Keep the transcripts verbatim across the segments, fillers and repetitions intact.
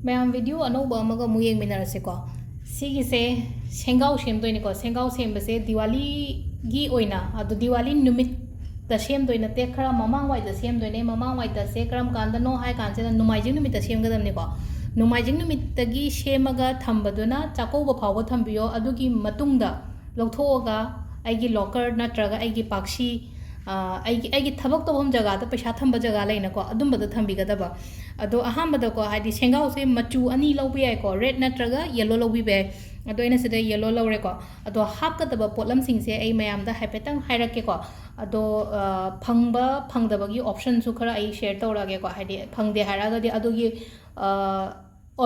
ꯃꯌꯥꯝ, video ꯑꯅꯧꯕ ꯑꯃꯒ ꯑꯃꯨꯛ ꯌꯦꯡꯃꯤꯟꯅꯔꯁꯤꯀꯣ꯫ ꯁꯤꯒꯤꯁꯦ ꯁꯦꯡꯒꯥꯎ ꯁꯦꯝꯗꯣꯏꯅꯤꯀꯣ꯫ ꯁꯦꯡꯒꯥꯎ ꯁꯦꯝꯕꯁꯦ ꯗꯤꯋꯥꯂꯤꯒꯤ ꯑꯣꯏꯅ, ꯑꯗꯣ ꯗꯤꯋꯥꯂꯤ ꯅꯨꯃꯤꯠꯇ ꯁꯦꯝꯗꯣꯏ ꯅꯠꯇꯦ, ꯈꯔ ꯃꯃꯥꯡꯋꯥꯏꯗ ꯁꯦꯝꯗꯣꯏꯅꯦ꯫ ꯃꯃꯥꯡꯋꯥꯏꯗꯁꯦ ꯀꯔꯝ ꯀꯥꯟꯗꯅꯣ ꯍꯥꯏ ꯀꯥꯟꯁꯤꯗ ꯅꯣꯡꯃꯥꯏꯖꯤꯡ ꯅꯨꯃꯤꯠꯇ ꯁꯦꯝꯒꯗꯕꯅꯤꯀꯣ꯫ ꯅꯣꯡꯃꯥꯏꯖꯤꯡ ꯅꯨꯃꯤꯠꯇꯒꯤ ꯁꯦꯝꯃꯒ ꯊꯝꯕꯗꯨꯅ ꯆꯥꯛꯀꯧꯕ ꯐꯥꯎꯕ ꯊꯝꯕꯤꯌꯣ꯫ ꯑꯗꯨꯒꯤ ꯃꯇꯨꯡꯗ ꯂꯧꯊꯣꯛꯑꯒ ꯑꯩꯒꯤ locker ꯅꯠꯇ꯭ꯔꯒ ꯑꯩꯒꯤ ꯄꯥꯛꯁꯤ, ꯑ, ꯑꯩꯒꯤ, ꯑꯩꯒꯤ ꯊꯕꯛ ꯇꯧꯐꯝ ꯖꯒꯥꯗ ꯄꯩꯁꯥ ꯊꯝꯕ ꯖꯒꯥ ꯂꯩꯅꯀꯣ, ꯑꯗꯨꯝꯕꯗ ꯊꯝꯕꯤꯒꯗꯕ꯫ ꯑꯗꯣ ꯑꯍꯥꯟꯕꯗꯀꯣ, ꯍꯥꯏꯗꯤ ꯁꯦꯡꯒꯥꯎꯁꯦ ꯃꯆꯨ ꯑꯅꯤ ꯂꯧꯕ ꯌꯥꯏꯀꯣ, red ꯅꯠꯇ꯭ꯔꯒ yellow ꯂꯧꯕꯤꯕ ꯌꯥꯏ꯫ ꯑꯗꯣ ꯑꯩꯅ ꯁꯤꯗ yellow ꯂꯧꯔꯦꯀꯣ꯫ ꯑꯗꯣ ꯍꯥꯞꯀꯗꯕ ꯄꯣꯠꯂꯝꯁꯤꯡꯁꯦ ꯑꯩ ꯃꯌꯥꯝꯗ ꯍꯥꯏꯐꯦꯠꯇꯪ ꯍꯥꯏꯔꯛꯀꯦꯀꯣ꯫ ꯑꯗꯣ, ꯑ, ꯐꯪꯕ ꯐꯪꯗꯕꯒꯤ optionꯁꯨ ꯈꯔ ꯑꯩ share ꯇꯧꯔꯛꯑꯒꯦꯀꯣ꯫ ꯍꯥꯏꯗꯤ ꯐꯪꯗꯦ ꯍꯥꯏꯔꯛꯑꯒꯗꯤ ꯑꯗꯨꯒꯤ, ꯑ,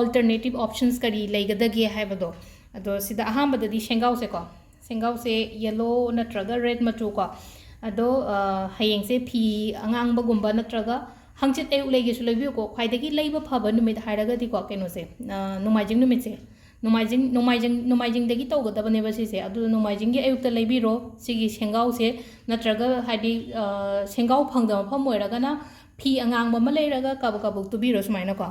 alternative options ꯀꯔꯤ ꯂꯩꯒꯗꯒꯦ ꯍꯥꯏꯕꯗꯣ꯫ ꯑꯗꯣ ꯁꯤꯗ ꯑꯍꯥꯟꯕꯗꯗꯤ ꯁꯦꯡꯒꯥꯎꯁꯦꯀꯣ꯫ ꯁꯦꯡꯒꯥꯎꯁꯦ yellow ꯅꯠꯇ꯭ꯔꯒ red ꯃꯆꯨꯀꯣ꯫ ꯑꯗꯣ, ꯑ, ꯍꯌꯦꯡꯁꯦ ꯐꯤ ꯑꯉꯥꯡꯕꯒꯨꯝꯕ ꯅꯠꯇ꯭ꯔꯒ ꯍꯪꯆꯤꯠ ꯑꯌꯨꯛ ꯂꯩꯒꯦꯁꯨ ꯂꯩꯕꯤꯌꯨꯀꯣ꯫ ꯈ꯭ꯋꯥꯏꯗꯒꯤ ꯂꯩꯕ ꯐꯕ ꯅꯨꯃꯤꯠ ꯍꯥꯏꯔꯒꯗꯤꯀꯣ, ꯀꯩꯅꯣꯁꯦ, ꯑ, ꯅꯣꯡꯃꯥꯏꯖꯤꯡ ꯅꯨꯃꯤꯠꯁꯦ꯫ ꯅꯣꯡꯃꯥꯏꯖꯤꯡ, ꯅꯣꯡꯃꯥꯏꯖꯤꯡ, ꯅꯣꯡꯃꯥꯏꯖꯤꯡꯗꯒꯤ ꯇꯧꯒꯗꯕꯅꯦꯕ ꯁꯤꯁꯦ꯫ ꯑꯗꯨ ꯅꯣꯡꯃꯥꯏꯖꯤꯡꯒꯤ ꯑꯌꯨꯛꯇ ꯂꯩꯕꯤꯔꯣ ꯁꯤꯒꯤ ꯁꯦꯡꯒꯥꯎꯁꯦ, ꯅꯠꯇ꯭ꯔꯒ ꯍꯥꯏꯗꯤ, ꯑ, ꯁꯦꯡꯒꯥꯎ ꯐꯪꯗꯕ ꯃꯐꯝ ꯑꯣꯏꯔꯒꯅ ꯐꯤ ꯑꯉꯥꯡꯕ ꯑꯃ ꯂꯩꯔꯒ ꯀꯥꯕꯛ ꯀꯥꯕꯛ ꯇꯨꯕꯤꯔꯣ ꯁꯨꯃꯥꯏꯅꯀꯣ꯫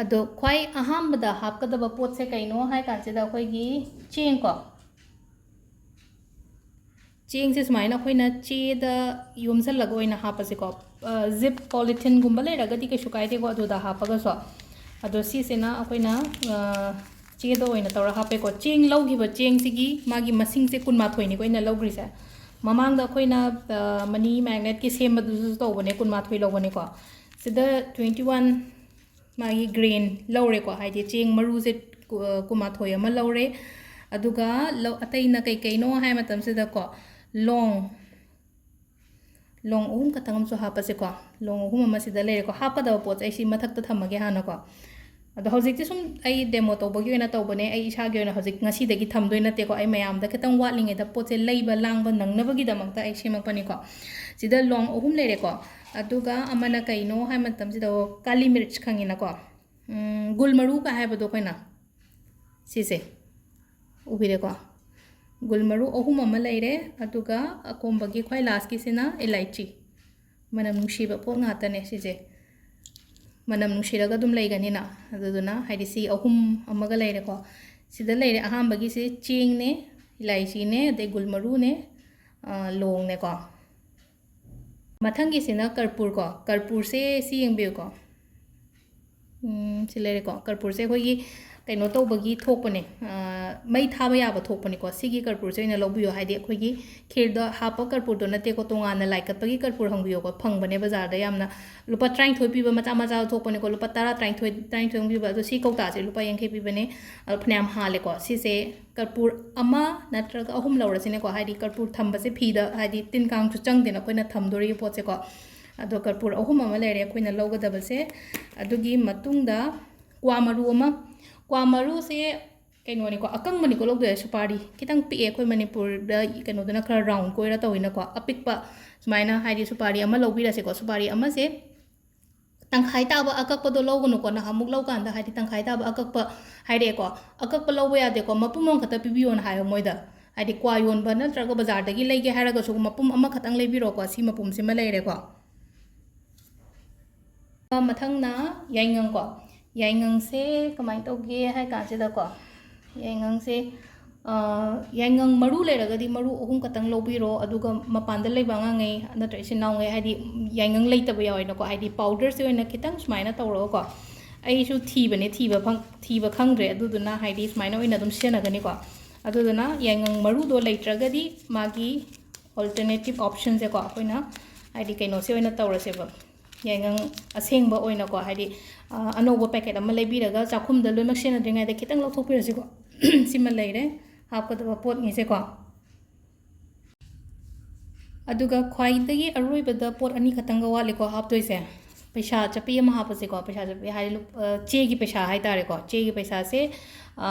ꯑꯗꯣ ꯈ꯭ꯋꯥꯏ ꯑꯍꯥꯟꯕꯗ ꯍꯥꯞꯀꯗꯕ ꯄꯣꯠꯁꯦ ꯀꯩꯅꯣ ꯍꯥꯏ ꯀꯥꯟꯁꯤꯗ ꯑꯩꯈꯣꯏꯒꯤ ꯆꯦꯡꯀꯣ꯫ ꯆꯦꯡꯁꯦ ꯁꯨꯃꯥꯏꯅ ꯑꯩꯈꯣꯏꯅ ꯆꯦꯗ ꯌꯣꯝꯁꯤꯜꯂꯒ ꯑꯣꯏꯅ ꯍꯥꯞꯄꯁꯦꯀꯣ꯫ ꯑ, zip polytheneꯒꯨꯝꯕ ꯂꯩꯔꯒꯗꯤ ꯀꯩꯁꯨ ꯀꯥꯏꯗꯦꯀꯣ, ꯑꯗꯨꯗ ꯍꯥꯞꯄꯒꯁꯨ꯫ ꯑꯗꯣ ꯁꯤꯁꯤꯅ ꯑꯩꯈꯣꯏꯅ, ꯑ, ꯆꯦꯗ ꯑꯣꯏꯅ ꯇꯧꯔ ꯍꯥꯞꯄꯦꯀꯣ꯫ ꯆꯦꯡ ꯂꯧꯈꯤꯕ ꯆꯦꯡꯁꯤꯒꯤ ꯃꯥꯒꯤ ꯃꯁꯤꯡꯁꯦ ꯀꯨꯟꯃꯥꯊꯣꯏꯅꯤꯀꯣ ꯑꯩꯅ ꯂꯧꯈ꯭ꯔꯤꯁꯦ꯫ ꯃꯃꯥꯡꯗ ꯑꯩꯈꯣꯏꯅ, ꯑ, money magnetꯀꯤ ꯁꯦꯝꯕꯗꯨꯁꯨ ꯇꯧꯕꯅꯦ, ꯀꯨꯟꯃꯥꯊꯣꯏ ꯂꯧꯕꯅꯦꯀꯣ꯫ ꯁꯤꯗ twenty one ꯃꯥꯒꯤ grain ꯂꯧꯔꯦꯀꯣ, ꯍꯥꯏꯗꯤ ꯆꯦꯡ ꯃꯔꯨꯁꯦ ꯀꯨ-, ꯀꯨꯟꯃꯥꯊꯣꯏ ꯑꯃ ꯂꯧꯔꯦ꯫ ꯑꯗꯨꯒ ꯂꯧ-, ꯑꯇꯩꯅ ꯀꯩ ꯀꯩꯅꯣ ꯍꯥꯏ ꯃꯇꯝꯁꯤꯗꯀꯣ, ꯂꯣꯡ, ꯂꯣꯡ ꯑꯍꯨꯝ ꯈꯛꯇꯪ ꯑꯃꯁꯨ ꯍꯥꯞꯄꯁꯦꯀꯣ꯫ ꯂꯣꯡ ꯑꯍꯨꯝ ꯑꯃ ꯁꯤꯗ ꯂꯩꯔꯦꯀꯣ꯫ ꯍꯥꯞꯀꯗꯕ ꯄꯣꯠꯁꯦ ꯑꯩ ꯁꯤ ꯃꯊꯛꯇ ꯊꯝꯃꯒꯦ ꯍꯥꯟꯅꯀꯣ꯫ ꯑꯗꯣ ꯍꯧꯖꯤꯛꯇꯤ ꯁꯨꯝ ꯑꯩ demo ꯇꯧꯕꯒꯤ ꯑꯣꯏꯅ ꯇꯧꯕꯅꯦ, ꯑꯩ ꯏꯁꯥꯒꯤ ꯑꯣꯏꯅ ꯍꯧꯖꯤꯛ ꯉꯁꯤꯗꯒꯤ ꯊꯝꯗꯣꯏ ꯅꯠꯇꯦꯀꯣ꯫ ꯑꯩ ꯃꯌꯥꯝꯗ ꯈꯤꯇꯪ ꯋꯥꯠꯂꯤꯉꯩꯗ ꯄꯣꯠꯁꯦ ꯂꯩꯕ ꯂꯥꯡꯕ ꯅꯪꯅꯕꯒꯤꯗꯃꯛꯇ ꯑꯩ ꯁꯦꯝꯃꯛꯄꯅꯤꯀꯣ꯫ ꯁꯤꯗ ꯂꯣꯡ ꯑꯍꯨꯝ ꯂꯩꯔꯦꯀꯣ꯫ ꯑꯗꯨꯒ ꯑꯃꯅ ꯀꯩꯅꯣ ꯍꯥꯏ ꯃꯇꯝꯁꯤꯗ, ꯀꯥꯂꯤ ꯃꯤꯔꯆ ꯈꯪꯉꯤꯅꯀꯣ, ꯎꯝ, ꯒꯨꯜ ꯃꯔꯨꯒ ꯍꯥꯏꯕꯗꯣ ꯑꯩꯈꯣꯏꯅ, ꯁꯤꯁꯦ ꯎꯕꯤꯔꯦꯀꯣ꯫ ꯒꯨꯜ ꯃꯔꯨ ꯑꯍꯨꯝ ꯑꯃ ꯂꯩꯔꯦ, ꯑꯗꯨꯒ ꯑꯀꯣꯝꯕꯒꯤ ꯈ꯭ꯋꯥꯏ lastꯀꯤꯁꯤꯅ ꯏꯂꯥꯏꯆꯤ꯫ ꯃꯅꯝ ꯅꯨꯡꯁꯤꯕ ꯄꯣꯠ ꯉꯥꯛꯇꯅꯦ ꯁꯤꯁꯦ꯫ ꯃꯅꯝ ꯅꯨꯡꯁꯤꯔꯒ ꯑꯗꯨꯝ ꯂꯩꯒꯅꯤꯅ꯫ ꯑꯗꯨꯗꯨꯅ ꯍꯥꯏꯗꯤ ꯁꯤ ꯑꯍꯨꯝ ꯑꯃꯒ ꯂꯩꯔꯦꯀꯣ꯫ ꯁꯤꯗ ꯂꯩꯔꯦ ꯑꯍꯥꯟꯕꯒꯤꯁꯦ ꯆꯦꯡꯅꯦ, ꯏꯂꯥꯏꯆꯤꯅꯦ, ꯑꯗꯩ ꯒꯨꯜ ꯃꯔꯨꯅꯦ, ꯑ, ꯂꯣꯡꯅꯦꯀꯣ꯫ ꯃꯊꯪꯒꯤꯁꯤꯅ ꯀꯔꯄꯨꯔ ꯀꯣ꯫ ꯀꯔꯄꯨꯔꯁꯦ ꯁꯤ ꯌꯦꯡꯕꯤꯌꯨꯀꯣ꯫ ꯎꯝ, ꯁꯤ ꯂꯩꯔꯦꯀꯣ꯫ ꯀꯔꯄꯨꯔꯁꯦ ꯑꯩꯈꯣꯏꯒꯤ ꯀꯩꯅꯣ ꯇꯧꯕꯒꯤ ꯊꯣꯛꯄꯅꯦ, ꯑ, ꯃꯩ ꯊꯥꯕ ꯌꯥꯕ ꯊꯣꯛꯄꯅꯤꯀꯣ꯫ ꯁꯤꯒꯤ ꯀꯔꯄꯨꯔꯁꯦ ꯑꯣꯏꯅ ꯂꯧꯕꯤꯌꯣ, ꯍꯥꯏꯗꯤ ꯑꯩꯈꯣꯏꯒꯤ ꯈꯤꯔꯗ ꯍꯥꯞꯄ ꯀꯔꯄꯨꯔꯗꯣ ꯅꯠꯇꯦꯀꯣ, ꯇꯣꯉꯥꯟꯅ ꯂꯥꯏ ꯀꯠꯄꯒꯤ ꯀꯔꯄꯨꯔ ꯍꯪꯕꯤꯌꯣꯀꯣ꯫ ꯐꯪꯕꯅꯦ ꯕꯖꯥꯔꯗ ꯌꯥꯝꯅ, ꯂꯨꯄꯥ ꯇꯔꯥꯅꯤꯊꯣꯏ ꯄꯤꯕ ꯃꯆꯥ ꯃꯆꯥ ꯊꯣꯛꯄꯅꯤꯀꯣ, ꯂꯨꯄꯥ ꯇꯔꯥ, ꯇꯔꯥꯅꯤꯊꯣꯏ, ꯇꯔꯥꯅꯤꯊꯣꯏ ꯄꯤꯕ꯫ ꯑꯗꯣ ꯁꯤ ꯀꯧꯇꯥꯁꯦ ꯂꯨꯄꯥ ꯌꯥꯡꯈꯩ ꯄꯤꯕꯅꯦ꯫ ꯑꯗꯣ ꯐꯅꯌꯥꯝ ꯍꯥꯜꯂꯦꯀꯣ꯫ ꯁꯤꯁꯦ ꯀꯔꯄꯨꯔ ꯑꯃ ꯅꯠꯇ꯭ꯔꯒ ꯑꯍꯨꯝ ꯂꯧꯔꯁꯤꯅꯦꯀꯣ, ꯍꯥꯏꯗꯤ ꯀꯔꯄꯨꯔ ꯊꯝꯕꯁꯦ ꯐꯤꯗ, ꯍꯥꯏꯗꯤ ꯇꯤꯟ ꯀꯥꯡꯁꯨ ꯆꯪꯗꯦꯅ ꯑꯩꯈꯣꯏꯅ ꯊꯝꯗꯣꯔꯤꯕ ꯄꯣꯠꯁꯦꯀꯣ꯫ ꯑꯗꯣ ꯀꯔꯄꯨꯔ ꯑꯍꯨꯝ ꯑꯃ ꯂꯩꯔꯦ ꯑꯩꯈꯣꯏꯅ ꯂꯧꯒꯗꯕꯁꯦ꯫ ꯑꯗꯨꯒꯤ ꯃꯇꯨꯡꯗ ꯀ꯭ꯋꯥ ꯃꯔꯨ ꯑꯃ, ꯀ꯭ꯋꯥ ꯃꯔꯨꯁꯦ ꯀꯩꯅꯣꯅꯤꯀꯣ, ꯑꯀꯪꯕꯅꯤꯀꯣ ꯂꯧꯗꯣꯏꯁꯦ꯫ ꯁꯨꯄꯥꯔꯤ ꯈꯤꯇꯪ ꯄꯤꯛꯑꯦ, ꯑꯩꯈꯣꯏ ꯃꯅꯤꯄꯨꯔꯗ ꯀꯩꯅꯣꯗꯨꯅ ꯈꯔ ꯔꯥꯎꯟ ꯀꯣꯏꯔ ꯇꯧꯋꯤꯅꯀꯣ꯫ ꯑꯄꯤꯛꯄ ꯁꯨꯃꯥꯏꯅ, ꯍꯥꯏꯗꯤ ꯁꯨꯄꯥꯔꯤ ꯑꯃ ꯂꯧꯕꯤꯔꯁꯦꯀꯣ꯫ ꯁꯨꯄꯥꯔꯤ ꯑꯃꯁꯦ ꯇꯪꯈꯥꯏ ꯇꯥꯕ ꯑꯀꯛꯄꯗꯣ ꯂꯧꯒꯅꯨꯀꯣ꯫ ꯅꯍꯥꯟꯃꯨꯛ ꯂꯧꯀꯥꯟꯗ ꯍꯥꯏꯗꯤ ꯇꯪꯈꯥꯏ ꯇꯥꯕ ꯑꯀꯛꯄ ꯍꯥꯏꯔꯛꯑꯦꯀꯣ꯫ ꯑꯀꯛꯄ ꯂꯧꯕ ꯌꯥꯗꯦꯀꯣ, ꯃꯄꯨꯝ ꯑꯃꯈꯛꯇ ꯄꯤꯕꯤꯌꯣꯅ ꯍꯥꯏꯌꯣ ꯃꯣꯏꯗ꯫ ꯍꯥꯏꯗꯤ ꯀ꯭ꯋꯥ ꯌꯣꯟꯕ ꯅꯠꯇ꯭ꯔꯒ ꯕꯖꯥꯔꯗꯒꯤ ꯂꯩꯒꯦ ꯍꯥꯏꯔꯒꯁꯨ ꯃꯄꯨꯝ ꯑꯃꯈꯛꯇꯪ ꯂꯩꯕꯤꯔꯣꯀꯣ꯫ ꯁꯤ ꯃꯄꯨꯝꯁꯤꯃ ꯂꯩꯔꯦꯀꯣ꯫ ꯃꯊꯪꯅ ꯌꯥꯏꯉꯪꯀꯣ꯫ ꯌꯥꯏꯉꯪꯁꯦ ꯀꯃꯥꯏꯅ ꯇꯧꯒꯦ ꯍꯥꯏ ꯀꯥꯟꯁꯤꯗꯀꯣ, ꯌꯥꯏꯉꯪꯁꯦ, ꯑ, ꯌꯥꯏꯉꯪ ꯃꯔꯨ ꯂꯩꯔꯒꯗꯤ ꯃꯔꯨ ꯑꯍꯨꯝ ꯈꯛꯇꯪ ꯂꯧꯕꯤꯔꯣ, ꯑꯗꯨꯒ ꯃꯄꯥꯟꯗ ꯂꯩꯕ ꯑꯉꯥꯡꯉꯩ ꯅꯠꯇ꯭ꯔ ꯏꯆꯤꯟ ꯏꯅꯥꯎꯉꯩ, ꯍꯥꯏꯗꯤ ꯌꯥꯏꯉꯪ ꯂꯩꯇꯕ ꯌꯥꯎꯋꯦꯅꯀꯣ, ꯍꯥꯏꯗꯤ ꯄꯥꯎꯗꯔꯁꯦ ꯑꯣꯏꯅ ꯈꯤꯇꯪ ꯁꯨꯃꯥꯏꯅ ꯇꯧꯔꯒꯀꯣ, ꯑꯩꯁꯨ ꯊꯤꯕꯅꯦ, ꯊꯤꯕ ꯐꯪ-, ꯊꯤꯕ ꯈꯪꯗ꯭ꯔꯦ, ꯑꯗꯨꯗꯨꯅ ꯍꯥꯏꯗꯤ ꯁꯨꯃꯥꯏꯅ ꯑꯣꯏꯅ ꯑꯗꯨꯝ ꯁꯤꯖꯤꯟꯅꯒꯅꯤꯀꯣ꯫ ꯑꯗꯨꯗꯨꯅ ꯌꯥꯏꯉꯪ ꯃꯔꯨꯗꯣ ꯂꯩꯇ꯭ꯔꯒꯗꯤ ꯃꯥꯒꯤ alternative optionꯁꯦꯀꯣ, ꯑꯩꯈꯣꯏꯅ ꯍꯥꯏꯗꯤ ꯀꯩꯅꯣꯁꯦ ꯑꯣꯏꯅ ꯇꯧꯔꯁꯦꯕ꯫ ꯌꯥꯏꯉꯪ ꯑꯁꯦꯡꯕ ꯑꯣꯏꯅꯀꯣ, ꯍꯥꯏꯗꯤ, ꯑ, ꯑꯅꯧꯕ packet ꯑꯃ ꯂꯩꯕꯤꯔꯒ ꯆꯥꯛꯈꯨꯝꯗ ꯂꯣꯏꯅꯃꯛ ꯁꯤꯖꯤꯟꯅꯗ꯭ꯔꯤꯉꯩꯗ ꯈꯤꯇꯪ ꯂꯧꯊꯣꯛꯄꯤꯔꯁꯤꯀꯣ꯫ ꯁꯤꯃ ꯂꯩꯔꯦ ꯍꯥꯞꯀꯗꯕ ꯄꯣꯠꯉꯩꯁꯦꯀꯣ꯫ ꯑꯗꯨꯒ ꯈ꯭ꯋꯥꯏꯗꯒꯤ ꯑꯔꯣꯏꯕꯗ ꯄꯣꯠ ꯑꯅꯤ ꯈꯛꯇꯪꯒ ꯋꯥꯠꯂꯤꯀꯣ ꯍꯥꯞꯇꯣꯏꯁꯦ꯫ ꯄꯩꯁꯥ ꯆꯠꯄꯤ ꯑꯃ ꯍꯥꯞꯄꯁꯦꯀꯣ꯫ ꯄꯩꯁꯥ ꯆꯠꯄꯤ ꯍꯥꯏꯗꯤ ꯂꯨꯞ-, ꯑ, ꯆꯦꯒꯤ ꯄꯩꯁꯥ ꯍꯥꯏꯇꯥꯔꯦꯀꯣ꯫ ꯆꯦꯒꯤ ꯄꯩꯁꯥꯁꯦ, ꯑ,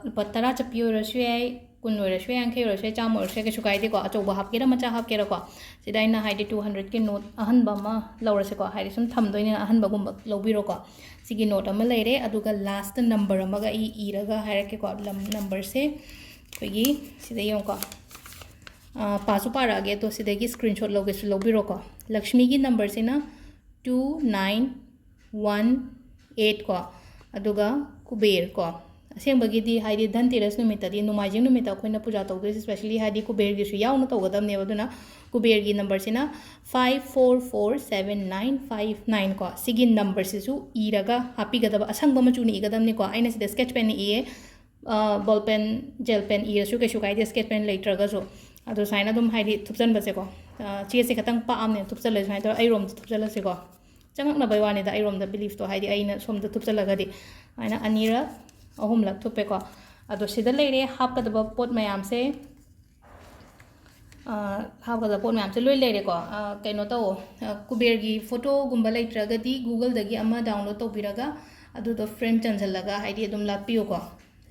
ꯂꯨꯄꯥ ꯇꯔꯥ ꯆꯠꯄꯤ ꯑꯣꯏꯔꯁꯨ ꯌꯥꯏ, ꯀꯨꯟ ꯑꯣꯏꯔꯁꯨ ꯌꯥꯏ, ꯌꯥꯡꯈꯩ ꯑꯣꯏꯔꯁꯨ ꯌꯥꯏ, ꯆꯥꯝꯃ ꯑꯣꯏꯔꯁꯨ ꯌꯥꯏ, ꯀꯩꯁꯨ ꯀꯥꯏꯗꯦꯀꯣ꯫ ꯑꯆꯧꯕ ꯍꯥꯞꯀꯦꯔꯥ ꯃꯆꯥ ꯍꯥꯞꯀꯦꯔꯥꯀꯣ꯫ ꯁꯤꯗ ꯑꯩꯅ ꯍꯥꯏꯗꯤ two hundredꯀꯤ note ꯑꯍꯟꯕ ꯑꯃ ꯂꯧꯔꯁꯦꯀꯣ, ꯍꯥꯏꯗꯤ ꯁꯨꯝ ꯊꯝꯗꯣꯏꯅꯤꯅ ꯑꯍꯟꯕꯒꯨꯝꯕ ꯂꯧꯕꯤꯔꯣꯀꯣ꯫ ꯁꯤꯒꯤ note ꯑꯃ ꯂꯩꯔꯦ, ꯑꯗꯨꯒ lastꯇ number ꯑꯃꯒ ꯑꯩ ꯏꯔꯒ ꯍꯥꯏꯔꯛꯀꯦꯀꯣ꯫ ꯂꯝ, numberꯁꯦ ꯑꯩꯈꯣꯏꯒꯤ ꯁꯤꯗ ꯌꯦꯡꯉꯨꯀꯣ꯫ ꯑꯥ, ꯄꯥꯁꯨ ꯄꯥꯔꯛꯑꯒꯦ, ꯑꯗꯣ ꯁꯤꯗꯒꯤ screenshot ꯂꯧꯒꯦꯁꯨ ꯂꯧꯕꯤꯔꯣꯀꯣ꯫ ꯂꯛꯁꯃꯤꯒꯤ numberꯁꯤꯅ two nine ꯋꯥꯟ ꯑꯦꯠ ꯀꯣ, ꯑꯗꯨꯒ ꯀꯨꯕꯦꯔ ꯀꯣ꯫ ꯑꯁꯦꯡꯕꯒꯤꯗꯤ ꯍꯥꯏꯗꯤ ꯙꯟꯇꯦꯔꯁ ꯅꯨꯃꯤꯠꯇꯗꯤ, ꯅꯣꯡꯃꯥꯏꯖꯤꯡ ꯅꯨꯃꯤꯠꯇ ꯑꯩꯈꯣꯏꯅ ꯄꯨꯖꯥ ꯇꯧꯗꯣꯏꯁꯦ, specially ꯍꯥꯏꯗꯤ ꯀꯨꯕꯦꯔꯒꯤꯁꯨ ꯌꯥꯎꯅ ꯇꯧꯒꯗꯕꯅꯦꯕ꯫ ꯑꯗꯨꯅ ꯀꯨꯕꯦꯔꯒꯤ ꯅꯝꯕꯔꯁꯤꯅ five four four seven nine five nine ꯀꯣ꯫ ꯁꯤꯒꯤ ꯅꯝꯕꯔꯁꯤꯁꯨ ꯏꯔꯒ ꯍꯥꯞꯄꯤꯒꯗꯕ, ꯑꯁꯪꯕ ꯃꯆꯨꯅ ꯏꯒꯗꯕꯅꯤꯀꯣ꯫ ꯑꯩꯅ ꯁꯤꯗ sketch pen ꯏꯌꯦ, ball pen, gel pen ꯏꯔꯁꯨ ꯀꯩꯁꯨ ꯀꯥꯏꯗꯦ, sketch pen ꯂꯩꯇ꯭ꯔꯒꯁꯨ꯫ ꯑꯗꯣ ꯁꯨꯃꯥꯏꯅ ꯑꯗꯨꯝ ꯍꯥꯏꯗꯤ ꯊꯨꯞꯆꯟꯕꯁꯦꯀꯣ, ꯆꯦꯁꯦ ꯈꯤꯇꯪ ꯄꯥꯛꯑꯝꯅꯦ ꯊꯨꯞꯆꯜꯂꯁꯦ꯫ ꯁꯨꯃꯥꯏꯅ ꯇꯧꯔ ꯑꯩꯔꯣꯝꯗ ꯊꯨꯞꯆꯜꯂꯁꯤꯀꯣ꯫ ꯆꯪꯉꯛꯅꯕꯩ ꯋꯥꯅꯤꯗ, ꯑꯩꯔꯣꯝꯗ ꯕꯤꯂꯤꯐꯇꯣ, ꯍꯥꯏꯗꯤ ꯑꯩꯅ ꯁꯣꯝꯗ ꯊꯨꯞꯆꯜꯂꯒꯗꯤ꯫ ꯑꯗꯨꯃꯥꯏꯅ ꯑꯅꯤꯔꯛ, ꯑꯍꯨꯝꯂꯛ ꯊꯨꯞꯄꯦꯀꯣ꯫ ꯑꯗꯣ ꯁꯤꯗ ꯂꯩꯔꯦ ꯍꯥꯞꯀꯗꯕ ꯄꯣꯠ ꯃꯌꯥꯝꯁꯦ꯫ ꯑ, ꯍꯥꯞꯀꯗꯕ ꯄꯣꯠ ꯃꯌꯥꯝꯁꯦ ꯂꯣꯏ ꯂꯩꯔꯦꯀꯣ꯫ ꯑ, ꯀꯩꯅꯣ ꯇꯧꯋꯣ, ꯑ, ꯀꯨꯕꯦꯔꯒꯤ ꯐꯣꯇꯣꯒꯨꯝꯕ ꯂꯩꯇ꯭ꯔꯒꯗꯤ Googleꯗꯒꯤ ꯑꯃ download ꯇꯧꯕꯤꯔꯒ ꯑꯗꯨꯗꯣ frame ꯆꯟꯁꯤꯜꯂꯒ ꯍꯥꯏꯗꯤ ꯑꯗꯨꯝ ꯂꯥꯠꯄꯤꯌꯨꯀꯣ꯫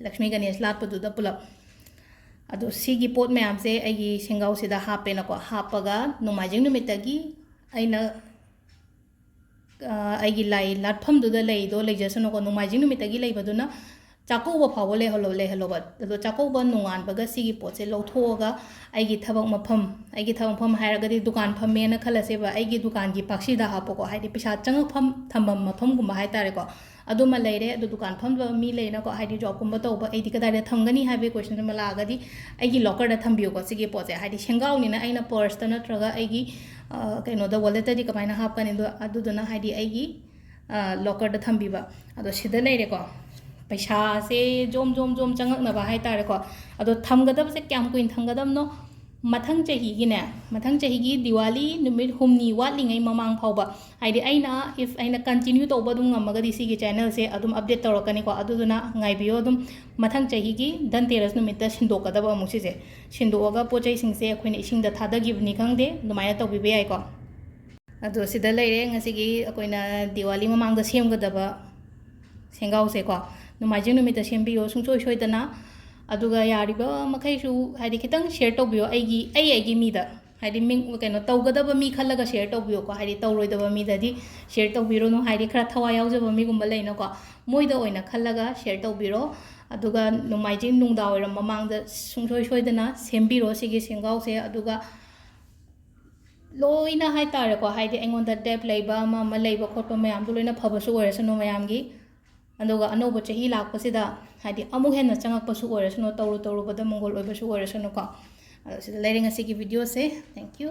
ꯂꯛꯁꯃꯤ ꯒꯅꯦꯁ ꯂꯥꯠꯄꯗꯨꯗ ꯄꯨꯂꯞ꯫ ꯑꯗꯣ ꯁꯤꯒꯤ ꯄꯣꯠ ꯃꯌꯥꯝꯁꯦ ꯑꯩꯒꯤ ꯁꯦꯡꯒꯥꯎꯁꯤꯗ ꯍꯥꯞꯄꯦꯅꯀꯣ꯫ ꯍꯥꯞꯄꯒ ꯅꯣꯡꯃꯥꯏꯖꯤꯡ ꯅꯨꯃꯤꯠꯇꯒꯤ ꯑꯩꯅ ꯑ, ꯑꯩꯒꯤ ꯂꯥꯏ ꯂꯥꯠꯐꯝꯗꯨꯗ ꯂꯩꯗꯣ ꯂꯩꯖꯁꯅꯨꯀꯣ, ꯅꯣꯡꯃꯥꯏꯖꯤꯡ ꯅꯨꯃꯤꯠꯇꯒꯤ ꯂꯩꯕꯗꯨꯅ ꯆꯥꯛꯀꯧꯕ ꯐꯥꯎꯕ ꯂꯩꯍꯜꯂꯣ, ꯂꯩꯍꯜꯂꯣꯕ꯫ ꯑꯗꯣ ꯆꯥꯛꯀꯧꯕ ꯅꯣꯡꯉꯥꯟꯕꯒ ꯁꯤꯒꯤ ꯄꯣꯠꯁꯦ ꯂꯧꯊꯣꯛꯑꯒ ꯑꯩꯒꯤ ꯊꯕꯛ ꯃꯐꯝ, ꯑꯩꯒꯤ ꯊꯕꯛ ꯃꯐꯝ ꯍꯥꯏꯔꯒꯗꯤ ꯗꯨꯀꯥꯟ ꯐꯝꯃꯦꯅ ꯈꯜꯂꯁꯦꯕ, ꯑꯩꯒꯤ ꯗꯨꯀꯥꯟꯒꯤ ꯄꯥꯛꯁꯤꯗ ꯍꯥꯞꯄꯣꯀꯣ, ꯍꯥꯏꯗꯤ ꯄꯩꯁꯥ ꯆꯪꯉꯛꯐꯝ ꯊꯝꯐꯝ ꯃꯐꯝꯒꯨꯝꯕ ꯍꯥꯏꯇꯥꯔꯦꯀꯣ꯫ ꯑꯗꯨꯃ ꯂꯩꯔꯦ꯫ ꯑꯗꯣ ꯗꯨꯀꯥꯟ ꯐꯝꯕ ꯃꯤ ꯂꯩꯅꯀꯣ, ꯍꯥꯏꯗꯤ ꯖꯣꯕꯀꯨꯝꯕ ꯇꯧꯕ, ꯑꯩꯗꯤ ꯀꯗꯥꯏꯗ ꯊꯝꯒꯅꯤ ꯍꯥꯏꯕꯒꯤ question ꯑꯃ ꯂꯥꯛꯑꯒꯗꯤ ꯑꯩꯒꯤ lockerꯗ ꯊꯝꯕꯤꯌꯨꯀꯣ ꯁꯤꯒꯤ ꯄꯣꯠꯁꯦ꯫ ꯍꯥꯏꯗꯤ ꯁꯦꯡꯒꯥꯎꯅꯤꯅ ꯑꯩꯅ purseꯇ ꯅꯠꯇ꯭ꯔꯒ ꯑꯩꯒꯤ, ꯑ, ꯀꯩꯅꯣꯗ, walletꯇꯗꯤ ꯀꯃꯥꯏꯅ ꯍꯥꯞꯀꯅꯤ? ꯑꯗꯣ ꯑꯗꯨꯗꯨꯅ ꯍꯥꯏꯗꯤ ꯑꯩꯒꯤ, ꯑ, lockerꯗ ꯊꯝꯕꯤꯕ꯫ ꯑꯗꯣ ꯁꯤꯗ ꯂꯩꯔꯦꯀꯣ꯫ ꯄꯩꯁꯥꯁꯦ ꯖꯣꯝ ꯖꯣꯝ ꯖꯣꯝ ꯆꯪꯉꯛꯅꯕ ꯍꯥꯏꯇꯥꯔꯦꯀꯣ꯫ ꯑꯗꯣ ꯊꯝꯒꯗꯕꯁꯦ ꯀꯌꯥꯝ ꯀꯨꯏꯅ ꯊꯝꯒꯗꯕꯅꯣ? ꯃꯊꯪ ꯆꯍꯤꯒꯤꯅꯦ, ꯃꯊꯪ ꯆꯍꯤꯒꯤ ꯗꯤꯋꯥꯂꯤ ꯅꯨꯃꯤꯠ ꯍꯨꯝꯅꯤ ꯋꯥꯠꯂꯤꯉꯩ ꯃꯃꯥꯡ ꯐꯥꯎꯕ, ꯍꯥꯏꯗꯤ ꯑꯩꯅ, if ꯑꯩꯅ continue ꯇꯧꯕ ꯑꯗꯨꯝ ꯉꯝꯃꯒꯗꯤ ꯁꯤꯒꯤ channelꯁꯦ ꯑꯗꯨꯝ update ꯇꯧꯔꯛꯀꯅꯤꯀꯣ꯫ ꯑꯗꯨꯗꯨꯅ ꯉꯥꯏꯕꯤꯌꯣ ꯑꯗꯨꯝ꯫ ꯃꯊꯪ ꯆꯍꯤꯒꯤ ꯙꯟꯇꯦꯔꯁ ꯅꯨꯃꯤꯠꯇ ꯁꯤꯟꯗꯣꯛꯀꯗꯕ ꯑꯃꯨꯛ ꯁꯤꯁꯦ꯫ ꯁꯤꯟꯗꯣꯛꯑꯒ ꯄꯣꯠ ꯆꯩꯁꯤꯡꯁꯦ ꯑꯩꯈꯣꯏꯅ ꯏꯁꯤꯡꯗ ꯊꯥꯗꯈꯤꯕꯅꯤ ꯈꯪꯗꯦ, ꯑꯗꯨꯃꯥꯏꯅ ꯇꯧꯕꯤꯕ ꯌꯥꯏꯀꯣ꯫ ꯑꯗꯣ ꯁꯤꯗ ꯂꯩꯔꯦ ꯉꯁꯤꯒꯤ ꯑꯩꯈꯣꯏꯅ ꯗꯤꯋꯥꯂꯤ ꯃꯃꯥꯡꯗ ꯁꯦꯝꯒꯗꯕ ꯁꯦꯡꯒꯥꯎꯁꯦꯀꯣ꯫ ꯅꯣꯡꯃꯥꯏꯖꯤꯡ ꯅꯨꯃꯤꯠꯇ ꯁꯦꯝꯕꯤꯌꯣ ꯁꯨꯡꯁꯣꯏ ꯁꯣꯏꯗꯅ꯫ ꯑꯗꯨꯒ ꯌꯥꯔꯤꯕ ꯃꯈꯩꯁꯨ ꯍꯥꯏꯗꯤ ꯈꯤꯇꯪ share ꯇꯧꯕꯤꯌꯣ ꯑꯩꯒꯤ, ꯑꯩ ꯑꯩꯒꯤ ꯃꯤꯗ꯫ ꯍꯥꯏꯗꯤ ꯃꯤꯡ, ꯀꯩꯅꯣ, ꯇꯧꯒꯗꯕ ꯃꯤ ꯈꯜꯂꯒ share ꯇꯧꯕꯤꯌꯣꯀꯣ꯫ ꯍꯥꯏꯗꯤ ꯇꯧꯔꯣꯏꯗꯕ ꯃꯤꯗꯗꯤ share ꯇꯧꯕꯤꯔꯨꯅꯨ, ꯍꯥꯏꯗꯤ ꯈꯔ ꯊꯋꯥꯏ ꯌꯥꯎꯖꯕ ꯃꯤꯒꯨꯝꯕ ꯂꯩꯅꯀꯣ, ꯃꯣꯏꯗ ꯑꯣꯏꯅ ꯈꯜꯂꯒ share ꯇꯧꯕꯤꯔꯣ꯫ ꯑꯗꯨꯒ ꯅꯣꯡꯃꯥꯏꯖꯤꯡ ꯅꯨꯡꯗꯥꯡ ꯋꯥꯏꯔꯝ ꯃꯃꯥꯡꯗ ꯁꯨꯡꯁꯣꯏ ꯁꯣꯏꯗꯅ ꯁꯦꯝꯕꯤꯔꯣ ꯁꯤꯒꯤ ꯁꯦꯡꯒꯥꯎꯁꯦ꯫ ꯑꯗꯨꯒ ꯂꯣꯏꯅ ꯍꯥꯏꯇꯥꯔꯦꯀꯣ, ꯍꯥꯏꯗꯤ ꯑꯩꯉꯣꯟꯗ debt ꯂꯩꯕ ꯑꯃ ꯑꯃ ꯂꯩꯕ ꯈꯣꯠꯄ ꯃꯌꯥꯝꯗꯣ ꯂꯣꯏꯅ ꯐꯕꯁꯨ ꯑꯣꯏꯔꯁꯅꯨ ꯃꯌꯥꯝꯒꯤ꯫ ꯑꯗꯨꯒ ꯑꯅꯧꯕ ꯆꯍꯤ ꯂꯥꯛꯄꯁꯤꯗ ꯍꯥꯏꯗꯤ ꯑꯃꯨꯛ ꯍꯦꯟꯅ ꯆꯪꯉꯛꯄꯁꯨ ꯑꯣꯏꯔꯁꯅꯨ, ꯇꯧꯔꯨ ꯇꯧꯔꯨꯕꯗ ꯃꯪꯒꯣꯜ ꯑꯣꯏꯕꯁꯨ ꯑꯣꯏꯔꯁꯅꯨꯀꯣ꯫ ꯑꯗꯣ ꯁꯤꯗ ꯂꯩꯔꯦ ꯉꯁꯤꯒꯤ videoꯁꯦ꯫ Thank you꯫